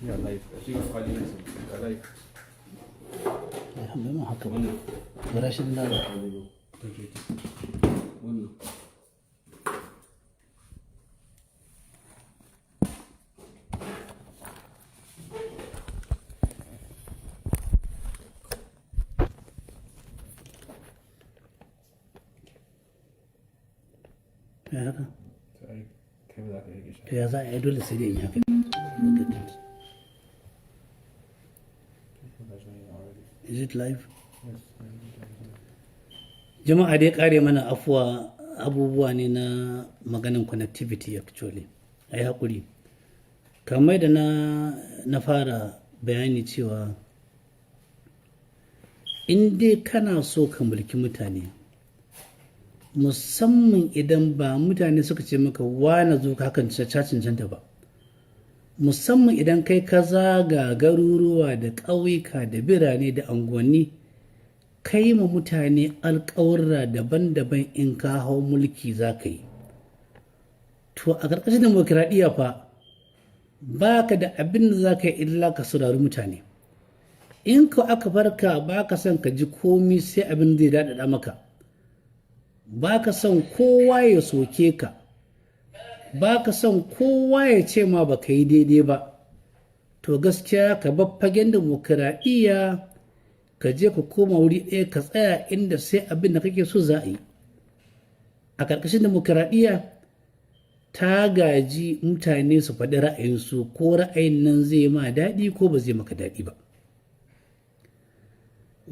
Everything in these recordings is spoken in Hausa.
Yeah, live. Shi ga kwali ne. Live. Alhamdulillah, haka ba. Rashin da Wannan. Ya haka. Ai kai ba za ka rike shi. To, ya za a yi? Dole sai dai in yi haka. Look at it. Is it live? Yes. Jama'a dai kare mana afuwa, abubuwa ne na maganin connectivity actually. A yi haƙuri. Kamar da na fara bayani cewa in dai kana so ka mulki mutane, musamman idan ba mutane suka ce maka wane zo ka hakan cancanta ba, musamman idan kai ka zaga garuruwa da ƙauyuka da birane da unguwanni, kai ma mutane alƙawarra daban-daban in ka hau mulki za ka yi, to a ƙarƙashin dimokuraɗiyya fa ba ka da abin da za ka yi illa ka saurari mutane. In ka aka farka ba ka son ka ji komi sai abin zai daɗaɗa maka, ba ka son kowa ya soke ka, ba ka son kowa ya ce ma ba ka yi daidai ba, to gaskiya ka bar fagen dimokuraɗiyya, ka je ka koma wuri ɗaya, ka tsaya inda sai abin da kake so za a yi. A ƙarƙashin dimokuraɗiyya ta gaji mutane su faɗi ra'ayinsu, ko ra'ayin nan zai ma daɗi ko ba zai maka daɗi ba.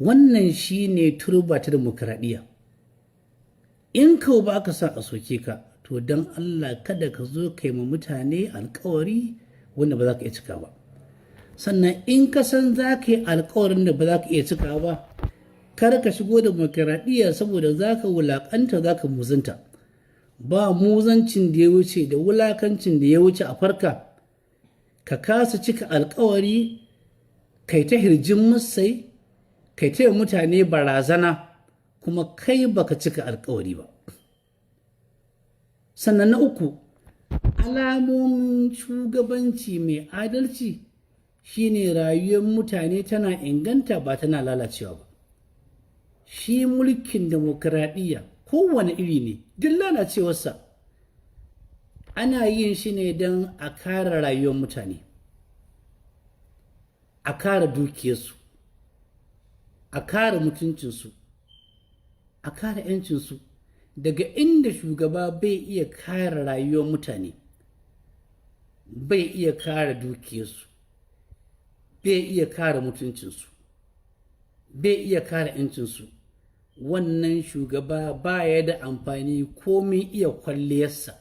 Wannan shi ne turba ta dimokuraɗiyya. In ka ba ka sa a soke ka, to don Allah kada ka zo kai ma mutane alkawari wanda ba za ka iya cika ba. Sannan in ka san za ka yi alkawarin da ba za ka iya cika ba, kar ka shigo da dimokuraɗiyya, saboda za ka wulaƙanta, za ka muzanta. Ba muzancin da ya wuce da wulakancin da ya wuce a farka ka kasa cika alkawari, kai ta hirjin musai, kai ta mutane barazana, kuma kai baka cika alkawari ba. Sannan na uku, alamomin shugabanci mai adalci shine rayuwar mutane tana inganta, ba tana lalacewa ba. Shi mulkin demokradiyya kowane iri ne, duk lalacewarsa, ana yin shi ne don a kare rayuwar mutane, a kare dukiyarsu, a kare mutuncinsu, a kare 'yancinsu. Daga inda shugaba bai iya kare rayuwar mutane, bai iya kare dukiyarsu, bai iya kare mutuncinsu, bai iya kare 'yancinsu, wannan shugaba baya da amfani, komin iya kwalliyarsa,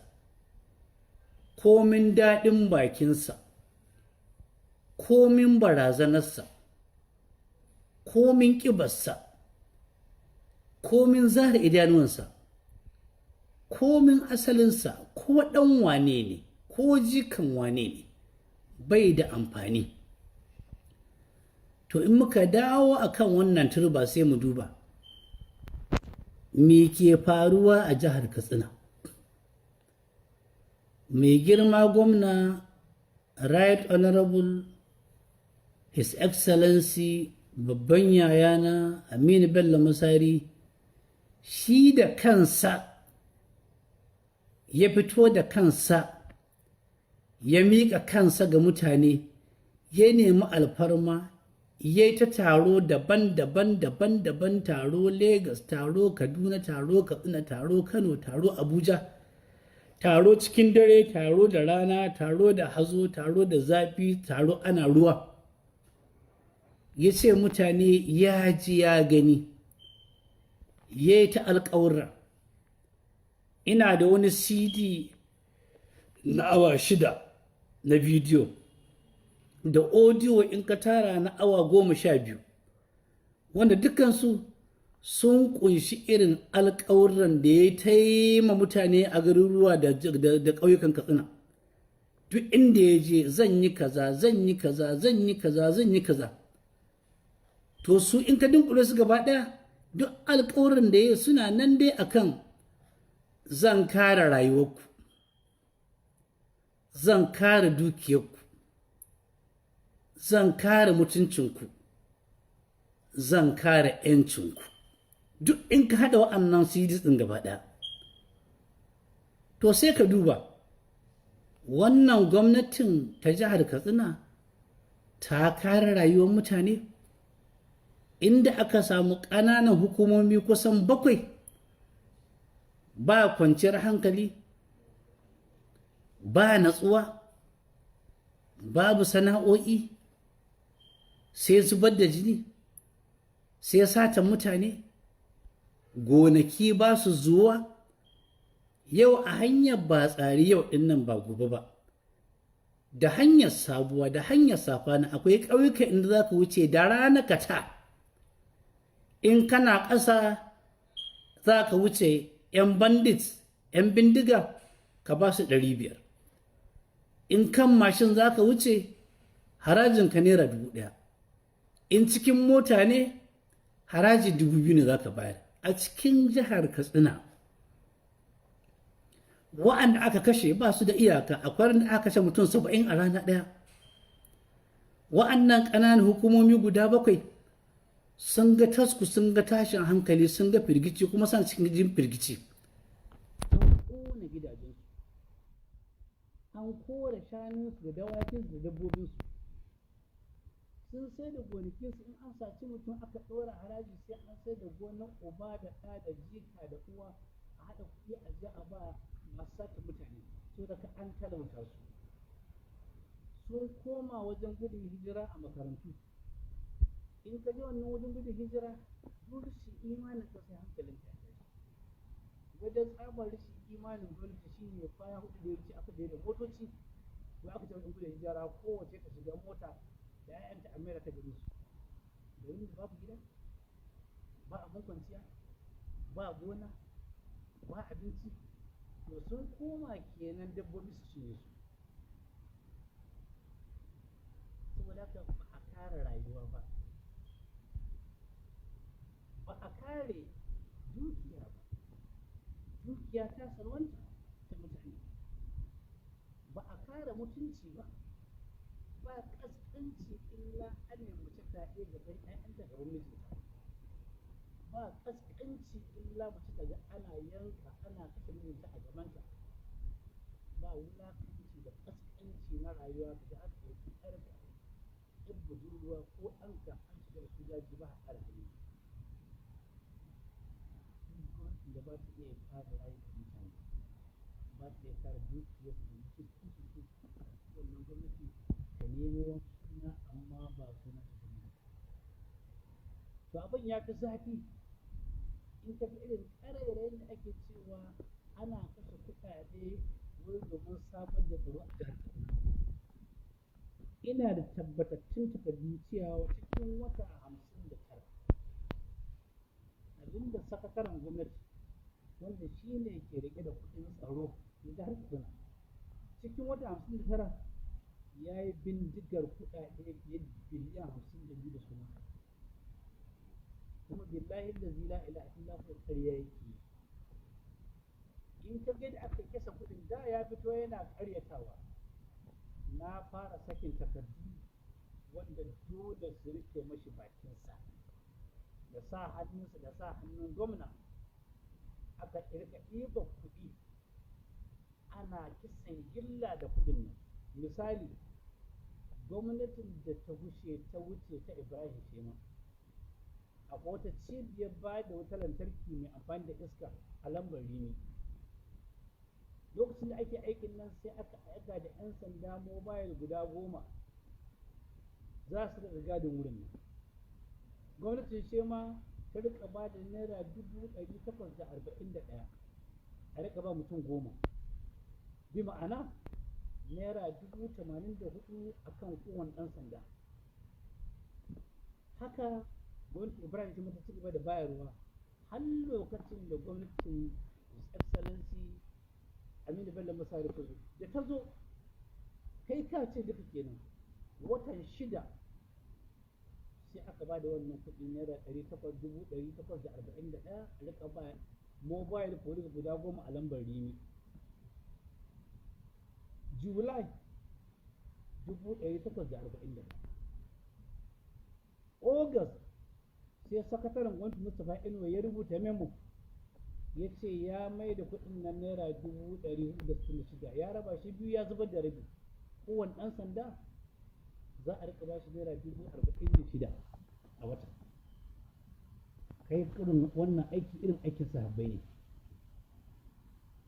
komin daɗin bakinsa, komin barazanarsa, komin ƙibarsa, komin zara idanuwansa, komin asalinsa, ko ɗan wane ne, ko jikan wane ne, bai da amfani. To, in muka dawo akan wannan turba, sai mu duba me ke faruwa a jihar Katsina. Mai girma gwamna, Right Honorable His Excellency, babban yayana Aminu Bello Masari, shi da kansa ya fito da kansa, ya miƙa kansa ga mutane, ya nemi alfarma, ya yi ta taro daban-daban daban-daban, taro Legas, taro Kaduna, taro Katsina, taro Kano, taro Abuja, taro cikin dare, taro da rana, taro da hazo, taro da zafi, taro ana ruwa. Ya ce mutane ya ji ya gani, ya yi ta alƙawura. Ina da wani CD na awa 6 na bidiyo da audio, in ka tara na awa 12, wanda dukansu sun kunshi irin alƙawuran da ya taima mutane a garuruwa da ƙauyukan Katsina. Duk inda ya je, zan yi kaza, zan yi kaza, zan yi kaza, zan yi kaza. To, su in ka dunkule su gaba ɗaya, duk alƙawuran da ya suna nan dai akan zan kare rayuwarku, zan kare dukiyarku. Zan kare mutuncinku, zan kare 'yancinku. Duk in ka haɗa wa'annan CDs ɗin gaba ɗaya, to sai ka duba wannan gwamnatin ta jihar Katsina ta kare rayuwar mutane, inda aka samu ƙananan hukumomi kusan bakwai ba kwanciyar hankali, ba natsuwa, babu sana'o'i, sai zubar da jini, sai sata mutane, gonaki ba su zuwa. Yau a hanyar ba tsari yau din nan ba gobe ba, da hanyar Sabuwa da hanyar Safana, akwai ƙauyuka inda za ka wuce da rana ka ta in kana ƙasa za ka wuce, 'yan bandits, 'yan bindiga, ka ba su 500. In kan mashin za ka wuce, harajin ka naira 1000. In cikin mota ne, haraji 2000 ne za ka bayar. A cikin jihar Katsina, wa'anda aka kashe ba su da iyaka. Akwai wanda aka kashe mutum 70 a rana ɗaya. Wa'annan ƙananan hukumomi guda bakwai sun ga tasku, sun ga tashin hankali, sun ga firgici, kuma suna cikin jin firgici. An ƙona gidajensu, an kore shanunsu da dawakinsu da dabbobinsu, sun sai da gonakinsu. In an saci mutum aka ɗora haraji, sai an sai da gonar uba da ɗa da jika da uwa, a haɗa kuɗi a je a ba masu sata mutane. So daga an talauta su, sun koma wajen gudun hijira a makarantu. In ka je wannan wajen gudun hijira, duk rashin imanin ka sai hankalin ka ya tashi. Wajen tsabar rashin imanin gwamnati shine kwana 4 da ya wuce aka da motoci ko aka ce wajen gudun hijira kowace ta shiga mota da 'ya'yanta a maida ta garin su. Garin da babu gida, ba abin kwanciya, ba gona, ba abinci. To sun koma kenan dabbobi su cinye su. Saboda haka ba a kare rayuwa ba, ba a kare dukiya ba, dukiya ta salwanta ta mutane, ba a kare mutunci ba. Ba kaskanci illa an mace fyaɗe gaban 'ya'yanta, gaban mijinta. Ba kaskanci illa mace ta ga ana yanka, ana kashe mijinta a gabanta. Ba wulakanci da kaskanci na rayuwa ka ga aka ɗauki ƴarka, ƴar budurwa, ko ɗanka, an shiga da su daji ba a ƙara gani. Duk gwamnatin da ba ta iya kare rayukan mutane, ba ta iya kare dukiyarsu da mutuncinsu, wannan gwamnati ta nemo wasu suna, amma ba suna ta gwamnati. To abin ya fi zafi in ka ga irin ƙarairayin da ake cewa ana kashe kuɗaɗe wai domin samar da tsaro a jihar Katsina. Ina da tabbatattun takardu cewa cikin wata 59, abinda sakataren gwamnati, wanda shi ne ke riƙe da kuɗin tsaro na jihar Katsina, cikin wata 59 ya yi bindigar kuɗaɗe fiye da biliyan 52 da sunansa. Kuma billahi allazi la ilaha illa huwa, ƙarya yake. In ka ga da aka kasa kuɗin da ya fito yana ƙaryatawa, na fara sakin takardu wanda dole su rufe mashi bakinsa da sa hannunsa da sa hannun gwamna, aka rika ɗiba kuɗi ana kisan gilla da kuɗin nan. Misali, gwamnatin da ta gushe ta wuce ta Ibrahim Shema, akwai wata cibiyar ba da wutar lantarki mai amfani da iska a Lambar Rimi. Lokacin da ake aikin nan, sai aka aika da 'yan sanda mobile guda 10 za su riƙa gadin wurin nan. Gwamnatin Shema ta rika ba da naira 841,000 a rika ba mutum 10, bi ma'ana naira 84,000 a kan kowane ɗan sanda. Haka gwamnatin Ibrahim Shema ta ci gaba da bayarwa har lokacin da gwamnatin His Excellency Aminu Bello Masari ta zo. Da ta zo, kai ka ce duka kenan, watan 6 sai aka ba da wannan kuɗi naira 800, 841,000 a rika ba mobile police guda 10 a Lambar Rimi. July, 841,000. August sai sakataren gwamnati Mustapha Inuwa ya rubuta memo, ya ce ya mai da kuɗin nan ₦466,000, ya raba shi biyu, ya zubar da rabi. Kowane ɗan sanda za a riƙa ba shi ₦46,000 a wata. Kai, irin wannan aiki irin aikin sahabbai ne.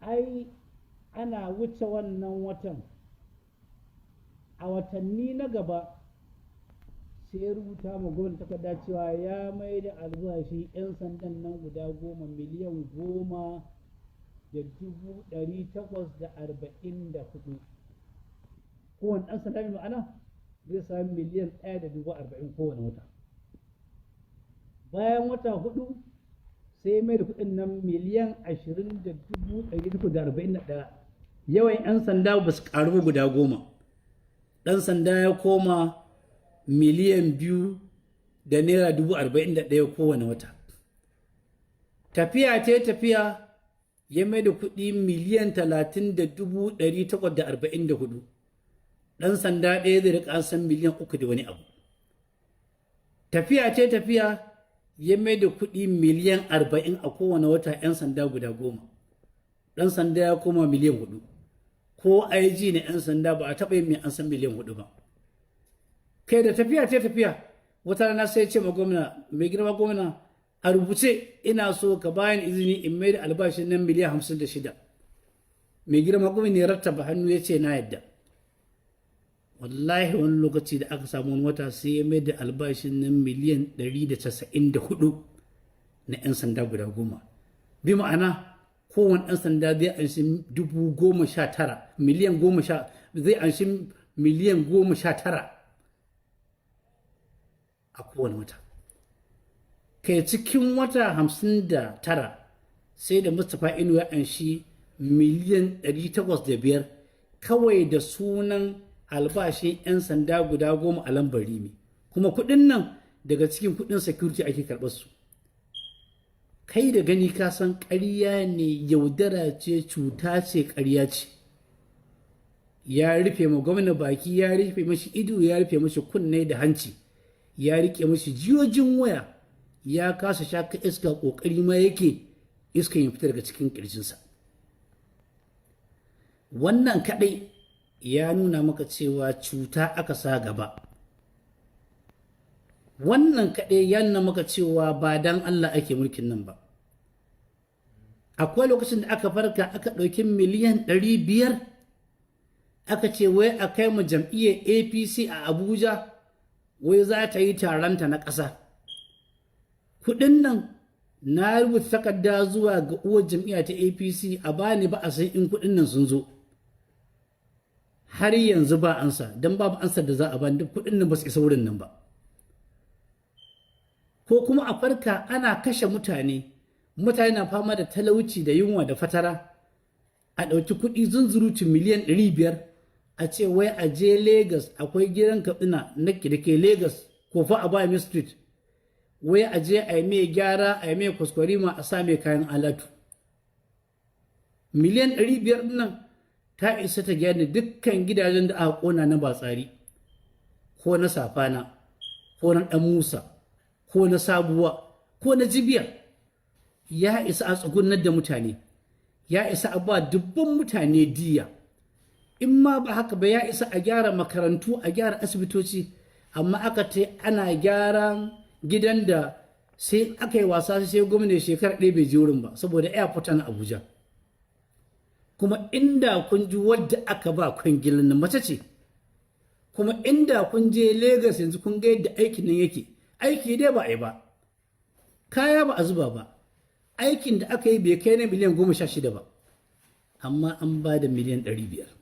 Ai ana wuce wannan watan, a watanni na gaba sai ya rubuta ma gwamnati takarda cewa ya mai da albashi 'yan sandan nan guda 10 10,844,000. Kowane ɗan sanda mai ma'ana zai sami 1,040,000 kowane wata. Bayan wata 4 sai mai da kuɗin nan 20,841,000. Yawan 'yan sanda ba su ƙaru guda 10. Ɗan sanda ya koma 2,041,000 kowane wata. Tafiya ta tafiya, ya mai da kuɗi 30,844,000. Ɗan sanda ɗaya zai riƙa san miliyan 3 da wani abu. Tafiya ta tafiya, ya mai da kuɗi miliyan 40 a kowane wata, 'yan sanda guda 10. Ɗan sanda ya koma miliyan 4. Ko IG na 'yan sanda ba a taɓa yin mai an san miliyan 4 ba. Kai, da tafiya ta tafiya, wata rana sai ce ma gwamna, mai girma gwamna, a rubuce ina so ka bayan izini in mai da albashin nan miliyan 56. Mai girma gwamna ya rattaba hannu, ya ce na yadda. Wallahi wani lokaci da aka samu wani wata, sai ya mai da albashin nan miliyan 194 na 'yan sanda guda 10. Bi ma'ana kowane ɗan sanda zai anshi 19,000, miliyan 10, zai anshi miliyan 19 a kowane wata. Kai, cikin wata 59 sai da Mustapha Inuwa ya anshi miliyan 805 kawai da sunan albashin 'yan sanda guda 10 a Lambar Rimi. Kuma kuɗin nan daga cikin kuɗin security ake karɓar su. Kai da gani ka san ƙarya ne, yaudara ce, cuta ce, ƙarya ce. Ya rufe ma gwamna baki, ya rufe mashi ido, ya rufe mashi kunne da hanci, ya rike mashi jiyojin waya, ya kasa shaka iska, ƙoƙari ma yake iskan ya fita daga cikin ƙirjinsa. Wannan kaɗai ya nuna maka cewa cuta aka sa gaba. Wannan kaɗai ya nuna maka cewa ba dan Allah ake mulkin nan ba. Akwai lokacin da aka farka aka ɗauki miliyan 500, aka ce wai a kai mu jam'iyyar APC a Abuja, wai za ta yi taronta na ƙasa. Kuɗin nan na rubuta takarda zuwa ga uwar jam'iyya ta APC a bani ba a san in kuɗin nan sun zo. Har yanzu ba ansa, don babu ansar da za a bani, duk kuɗin nan ba su isa wurin nan ba. Ko kuma a farka ana kashe mutane, mutane na fama da talauci da yunwa da fatara, a ɗauki kuɗi zunzurutu miliyan 500, a ce wai a je Legas, akwai gidan Katsina na da ke Legas, Kofa Abayomi Street, wai a je a yi mai gyara, a yi mai kwaskwarima, a sa mai kayan alatu. Miliyan 500 nan ta isa ta gyara dukkan gidajen da aka kona na Batsari, ko na Safana, ko na Ɗan Musa, ko na Sabuwa, ko na Jibiya. Ya isa a tsugunar da mutane, ya isa a ba dubban mutane diya. In ma ba haka ba, ya isa a gyara makarantu, a gyara asibitoci. Amma aka ce ana gyaran gidan da sai aka yi wasa sai gwamnati shekara 1 bai je wurin ba, saboda airport na Abuja. Kuma inda kun ji wadda aka ba kwangilan nan mace ce. Kuma inda kun je Lagos yanzu kun ga yadda aikin nan yake. Aiki dai ba a yi ba, kaya ba a zuba ba, aikin da aka yi bai kai na miliyan 16 ba, amma an ba da miliyan 500.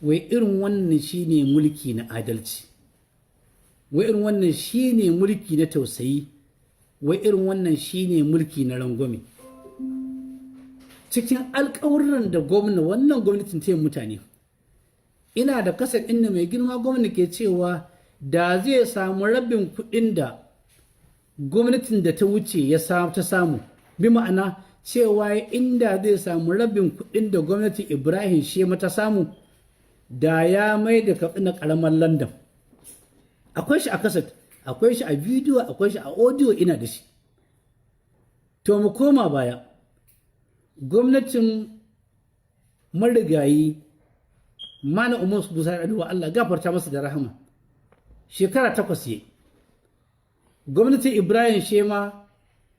Wai irin wannan shine mulki na adalci? Wai irin wannan shine mulki na tausayi? Wai irin wannan shine mulki na rangwame? Cikin alkawurran da gwamna, wannan gwamnatin ta mutane, ina da kasar inda mai girma gwamna ke cewa da zai samu rabin kuɗin da gwamnatin da ta wuce ya ta samu, bi ma'ana cewa inda zai samu rabin kuɗin da gwamnatin Ibrahim Shema ta samu, da ya mai da Katsina ƙaramar London. Akwai shi a kaset, Akwai shi a bidiyo, akwai shi a audio, ina da shi. To, mu koma baya. Gwamnatin marigayi Malam Umar Musa Yar'adua, Allah gafarta masa da rahama, shekara 8 yi. Gwamnatin Ibrahim Shema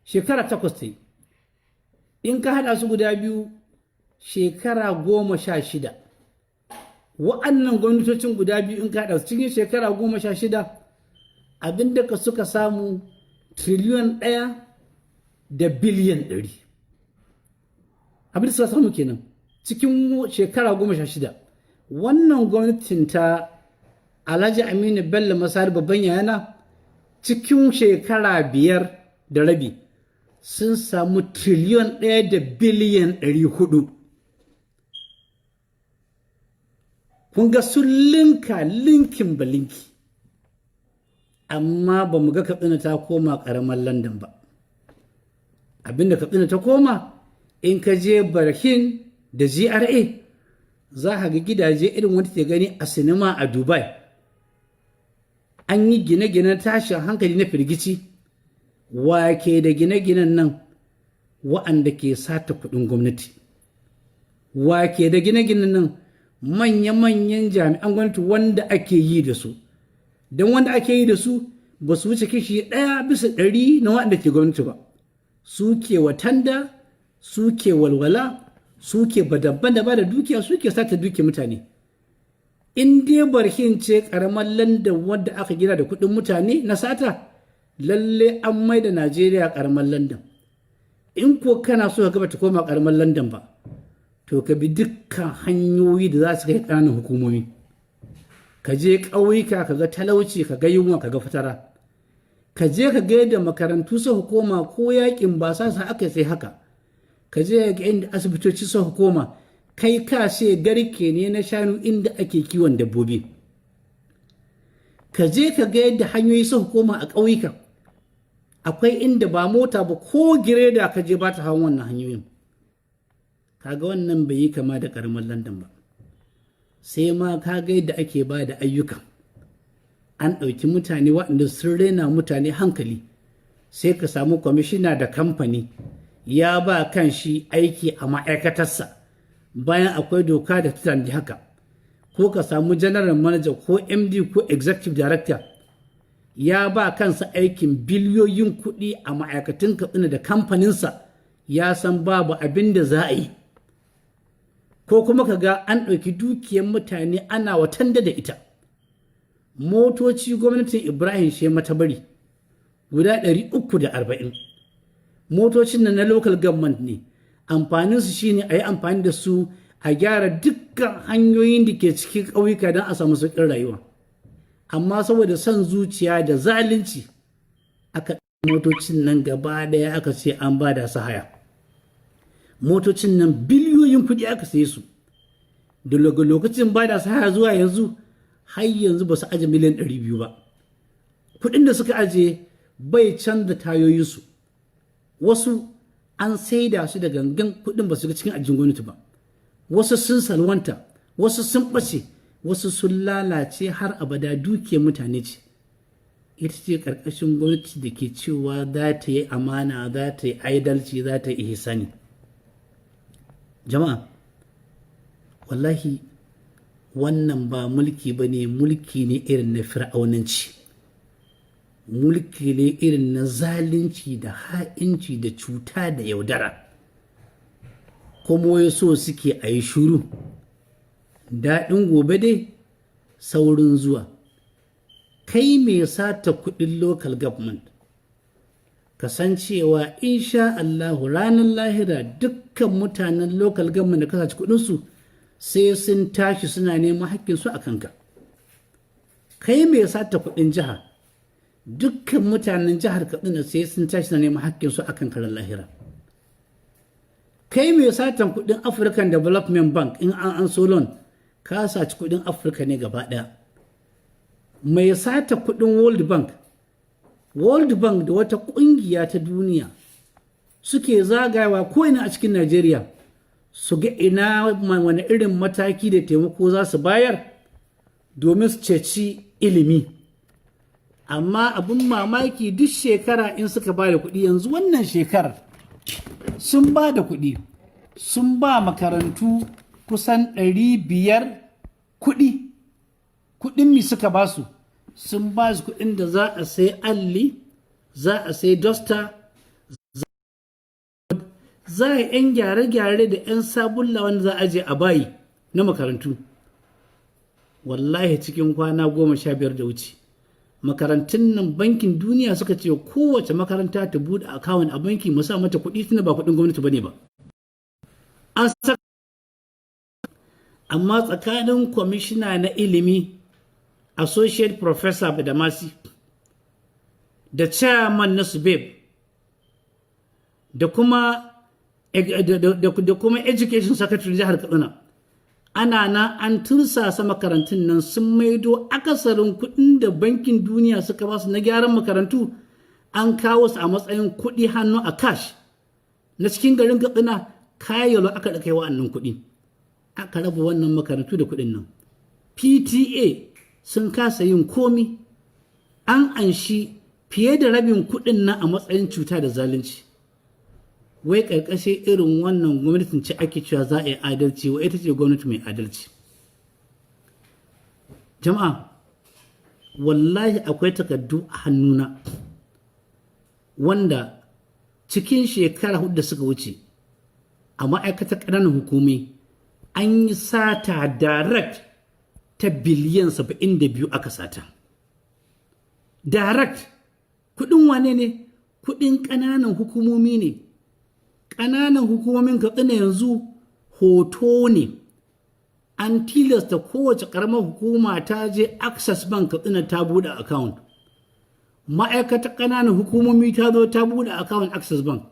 shekara 8 ta yi. In ka haɗa su guda biyu, shekara 16. Wa'annan gwamnatocin guda biyu, in ka haɗa su cikin shekara 16, abinda ka suka samu 1.1 triliyon. Abinda suka samu kenan cikin shekara 16. Wannan gwamnatin ta Alhaji Aminu Bello Masari, babban yayana, cikin shekara 5.5 sun samu 1.4 triliyon. Kun ga sun linka linkin ba linki, amma ba mu ga Katsina ta koma ƙaramar London ba. Abinda Katsina ta koma, in ka je Barkin da GRA, za ka ga gidaje irin wanda ke gani a sinima a Dubai. An yi gine-ginen tashin hankali na firgici. Wa ke da gine-ginen nan? Wa'anda ke sata kuɗin gwamnati. Wa ke da gine-ginen nan? Manya-manyan jami'an gwamnati wanda ake yi da su. Don wanda ake yi da su ba su wuce kashi 1% na wa'anda ke gwamnati ba. Su ke watanda, su ke walwala, su ke badabban da ba da dukiya, su ke sata dukiya mutane. In dai Barkin ce karamar London wadda aka gina da kuɗin mutane na sata, lalle an mai da Najeriya karamar London. In ko kana so ka gaba ta koma karamar London ba, to ka bi dukkan hanyoyi da za su kai ƙananan hukumomi, ka je ƙauyuka, ka ga talauci, ka ga yunwa, ka ga fatara. Ka je ka ga yadda makarantu su hukuma ko yakin ba sa aka sai haka. Ka je ga inda asibitoci su hukuma kai ka ce garke ne na shanu inda ake kiwon dabbobi. Ka je ka ga yadda hanyoyi su hukuma a ƙauyuka. Akwai inda ba mota ba, ko gireda ka je ba ta hawan wannan hanyoyin. Kaga wannan bai yi kama da ƙaramin London ba. Sai ma ka ga yadda ake ba da ayyukan. An ɗauki mutane waɗanda sun raina mutane hankali. Sai ka samu kwamishina da kamfani ya ba kan shi aiki a ma'aikatarsa, bayan akwai doka da ta tanadi haka. Ko ka samu general manager ko MD ko executive director ya ba kansa aikin biliyoyin kuɗi a ma'aikatan Katsina da kamfaninsa, ya san babu abin da za a yi. Ko kuma ka ga an ɗauki dukiyar mutane ana watanda da ita. Motoci gwamnatin Ibrahim Shema ta bari guda 340. Motocin nan na local government ne. Amfaninsu shine a yi amfani da su a gyara dukkan hanyoyin da ke cikin ƙauyuka don a samu sauƙin rayuwa. Amma saboda son zuciya da zalunci, aka motocin nan gaba ɗaya aka ce an ba da su haya. Motocin nan biliyoyin kuɗi aka saye su. Da lokacin ba da su haya zuwa yanzu, har yanzu ba su aje miliyan 200 ba. Kuɗin da suka aje bai canza tayoyinsu. Wasu an saida su da gangan, kuɗin ba su ga cikin ajin gwamnati ba. Wasu sun salwanta, wasu sun ɓace, wasu sun lalace har abada. Dukiyar mutane ce. Ita ce ƙarƙashin gwamnati da ke cewa za ta yi amana, za ta yi adalci, za ta yi ihsani. Jama'a, wallahi wannan ba mulki ba ne, mulki ne irin na fir'aunanci, mulki ne irin na zalunci da ha'inci da cuta da yaudara. Kuma so suke a yi shuru. Daɗin gobe dai saurin zuwa. Kai mai sata kuɗin local government, kasancewa insha Allahu ranar lahira dukkan mutanen local government da ka saci kuɗinsu sai sun tashi suna neman haƙƙinsu a kanka. Kai mai sata kuɗin jiha, dukkan mutanen jihar Katsina sai sun tashi suna neman haƙƙinsu a kan karan lahira. Kai mai satan kuɗin African Development Bank, in an so loan, ka saci kuɗin Afirka ne gaba ɗaya. Mai sata kuɗin World Bank, World Bank da wata ƙungiya ta duniya suke zagayawa ko'ina a cikin Najeriya su ga ina wani irin mataki da taimako za su bayar domin su ceci ilimi. Amma abin mamaki, duk shekara in suka ba da kuɗi, yanzu wannan shekarar sun ba da kuɗi, sun ba makarantu kusan 500 kuɗi. Kuɗin mi suka ba su? Sun ba su kuɗin da za a sai alli, za a sai duster, za a 'yan gyare-gyare da 'yan sabulla wanda za a je a bayi na makarantu. Wallahi cikin kwana 15 da wuce, makarantun nan, Bankin Duniya suka ce kowace makaranta ta buɗe account a banki, mu sa mata kuɗi, tunda ba kuɗin gwamnati bane ba. An saka, amma tsakanin kwamishina na ilimi, Associate Professor Badamasi, da chairman na SUBEB, da kuma education secretary jihar Katsina, ana na an tursasa makarantun nan sun maido akasarin kuɗin da Bankin Duniya suka ba su na gyaran makarantu. An kawo su a matsayin kuɗi hannu a cash na cikin garin Katsina kayalo. Aka da kai wa'annan kuɗi, aka raba wannan makarantu da kuɗin nan. PTA sun kasa yin komi. An anshi fiye da rabin kuɗin nan a matsayin cuta da zalunci. Wai ƙarƙashin irin wannan gwamnatin ce ake cewa za a yi adalci? Wai ita ce gwamnati mai adalci? Jama'a, wallahi akwai takardu a hannuna wanda cikin shekara 4 da suka wuce, a ma'aikatar ƙananan hukumi an yi sata direct ta biliyan 72 aka sata direct. Kuɗin wane ne? Kuɗin ƙananan hukumomi ne. Ƙananan hukumomin Katsina yanzu hoto ne. An tilasta kowace ƙaramar hukuma ta je Access Bank Katsina ta buɗe account. Ma'aikatar ƙananan hukumomi ta zo ta buɗe account Access Bank.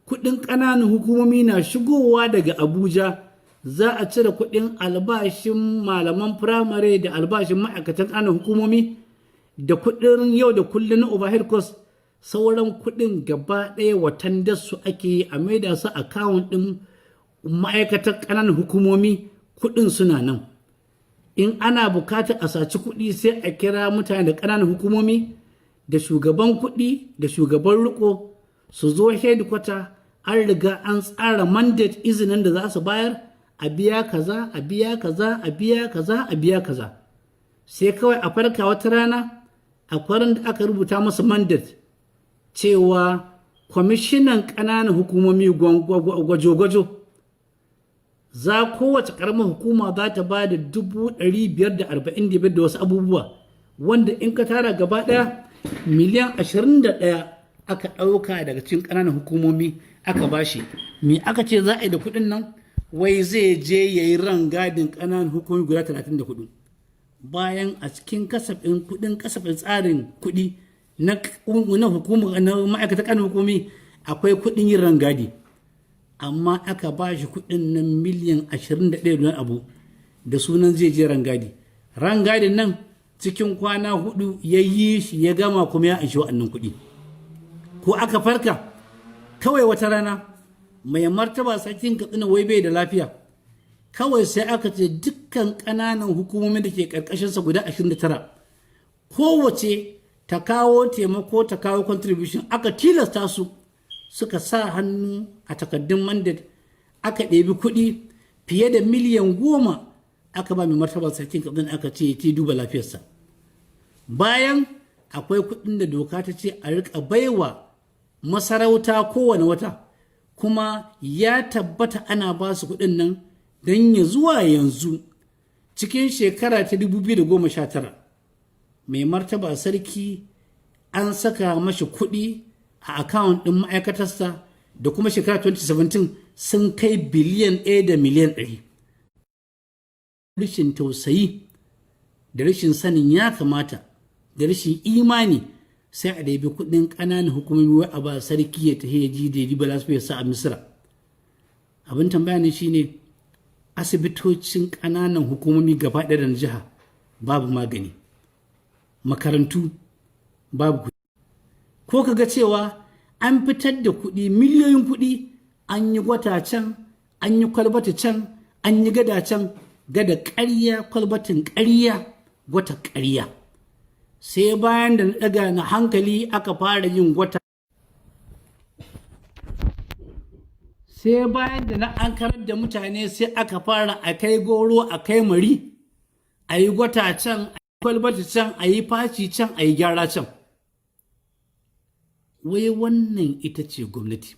Kuɗin ƙananan hukumomi na shigowa daga Abuja, za a cire kuɗin albashin malaman firamare da albashin ma'aikatan ƙananan hukumomi da kuɗin yau da kullum na overhead cost. Sauran kuɗin gaba ɗaya watan su ake yi a maida su account ɗin ma'aikatar ƙananan hukumomi. Kuɗin suna nan. In ana bukatar a saci kuɗi, sai a kira mutane da ƙananan hukumomi, da shugaban kuɗi da shugaban riko, su zo headquarter. An riga an tsara mandate, izinin da za su bayar: a biya kaza, a biya kaza, a biya kaza, a biya kaza. Sai kawai a farka wata rana a kwarin da aka rubuta masa mandate cewa kwamishinan ƙananan hukumomi gwajo-gwajo za kowace ƙaramar hukuma za ta ba da 545,000 da wasu abubuwa, wanda in ka tara gaba ɗaya miliyan 21 aka ɗauka daga cikin ƙananan hukumomi aka bashi. Me aka ce za a yi da kuɗin nan? Wai zai je ya yi rangadin ƙananan hukumomi guda 34, bayan a cikin kasafin kuɗin, kasafin tsarin kuɗi na hukumar, na ma'aikatan ƙananan hukumomi, akwai kuɗin yin rangadi. Amma aka ba shi kuɗin nan miliyan 21 don abu da sunan zai je rangadi. Rangadin nan cikin kwana 4 ya yi shi ya gama, kuma ya anshi wa'annan kuɗi. Ko aka farka kawai wata rana, mai martaba Sarkin Katsina wai bai da lafiya. Kawai sai aka ce dukkan ƙananan hukumomin da ke ƙarƙashinsa guda 29, kowace ta kawo taimako, ta kawo contribution. Aka tilasta su suka sa hannu a takardun mandate. Aka ɗebi kuɗi fiye da miliyan 10 aka ba mai martaba Sarkin Katsina, aka ce ya duba lafiyarsa, bayan akwai kuɗin da doka ta ce a riƙa baiwa masarauta kowane wata. Kuma ya tabbata ana ba su kuɗin nan, don ya zuwa yanzu, cikin shekara ta 2019, mai martaba sarki an saka mashi kuɗi a account ɗin ma'aikatarsa, da kuma shekara 2017, sun kai biliyan 1 da miliyan 100. Rashin tausayi da rashin sanin ya kamata da rashin imani, sai a ɗabi kuɗin ƙananan hukumomi wai a ba sarki ya tafi ya ji da ya ba sa a Misira. Abin tambaya ne shine, asibitocin ƙananan hukumomi gaba ɗaya da jiha babu magani, makarantu babu kuɗi, ko kaga cewa an fitar da kuɗi, miliyoyin kuɗi, an yi gwata can, an yi kwalbata can, an yi gada can, gada ƙarya, kwalbatin ƙarya, gwata ƙarya. Sai bayan da na ɗaga na hankali aka fara yin gwata. Sai bayan da na ankarar da mutane sai aka fara a kai goro a kai mari, a yi gwata can, a yi kwalbata can, a yi faci can, a yi gyara can. Wai wannan ita ce gwamnati?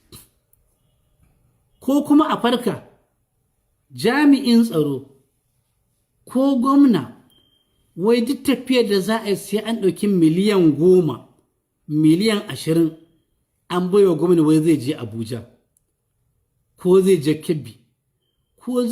Ko kuma a farka, jami'in tsaro ko gwamna, wai duk tafiyar da za a yi sai an ɗauki 10 miliyan, 20 miliyan an baiwa gwamna, wai zai je Abuja ko zai je Kebbi ko